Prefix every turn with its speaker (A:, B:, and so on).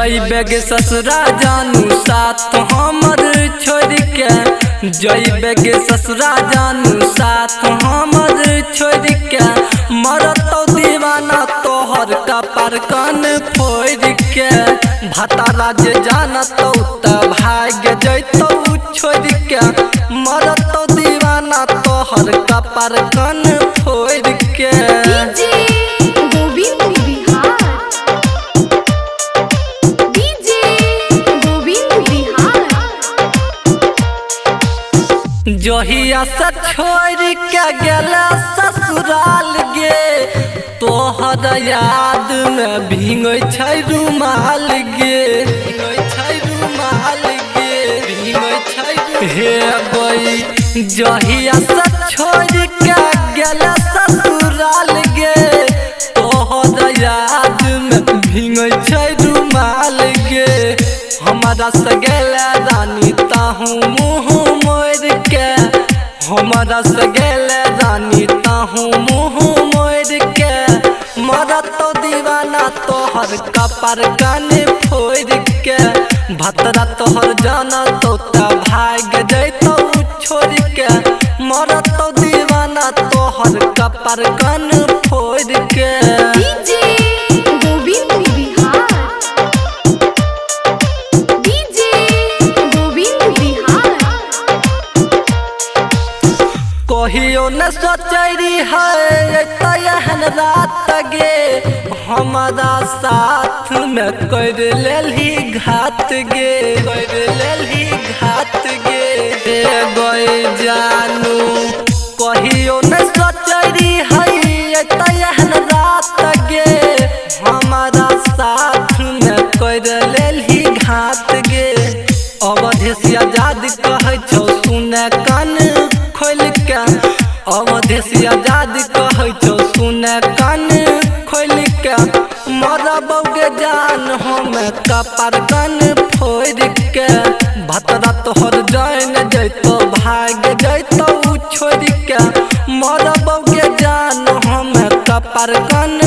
A: जइबे गे ससुरा जानू साथ हमर छोड़ के, जइबे गे ससुरा जानू साथ हमर छोड़ के, मरतौ दीवाना तोहर कपार कन फोड़ के। भतारा जे जानतौ त भाग जइतौ छोड़ के, मरतौ दीवाना तोहर कपार कन फोड़ के।
B: DJ Gobind Bihar, DJ Gobind Bihar.
A: जहिया से छोड़ के गेला ससुराल गे, तोहर याद में भींगै छै रुमाल गे, भींगै छै रुमाल गे, भींगै छै हे गई। जहिया से छोड़ के गेला ससुराल गे, तोहर याद में भींगै छै रुमाल गे। हमरा से गेला रानी ताहू मुँह मोड़ के, हमरा से गेला रानी ताहू मुँह मोड़ के, मरतौ दीवाना तोहर कपार कान फोड़ के। भतरा तोहर जानतौ त भाग जइतौ छोड़ के, मरतौ दीवाना तोहर कपार कान फोड़ के।
B: DJ Gobind Bihar, DJ Gobind Bihar.
A: कहियो न सोचरी है एहन रात गे, हमारा साथ में कर लेलही घात गे, कर लेलही घात गे हे गई जानू। कहियो न सोचरी है एहन रात गे, हमारा साथ में कर लेलही घात गे। अवधेश आजाद कहै छौ सुने कान खोल के, अवधेश आजाद कहै छौ सुने कान खोल के, मरबौ गे जान हम कपार कान फोड़ के। भतरा तोहर जान जइतौ भाग जइतौ छोड़ के, मरबौ गे जान हम कपार कान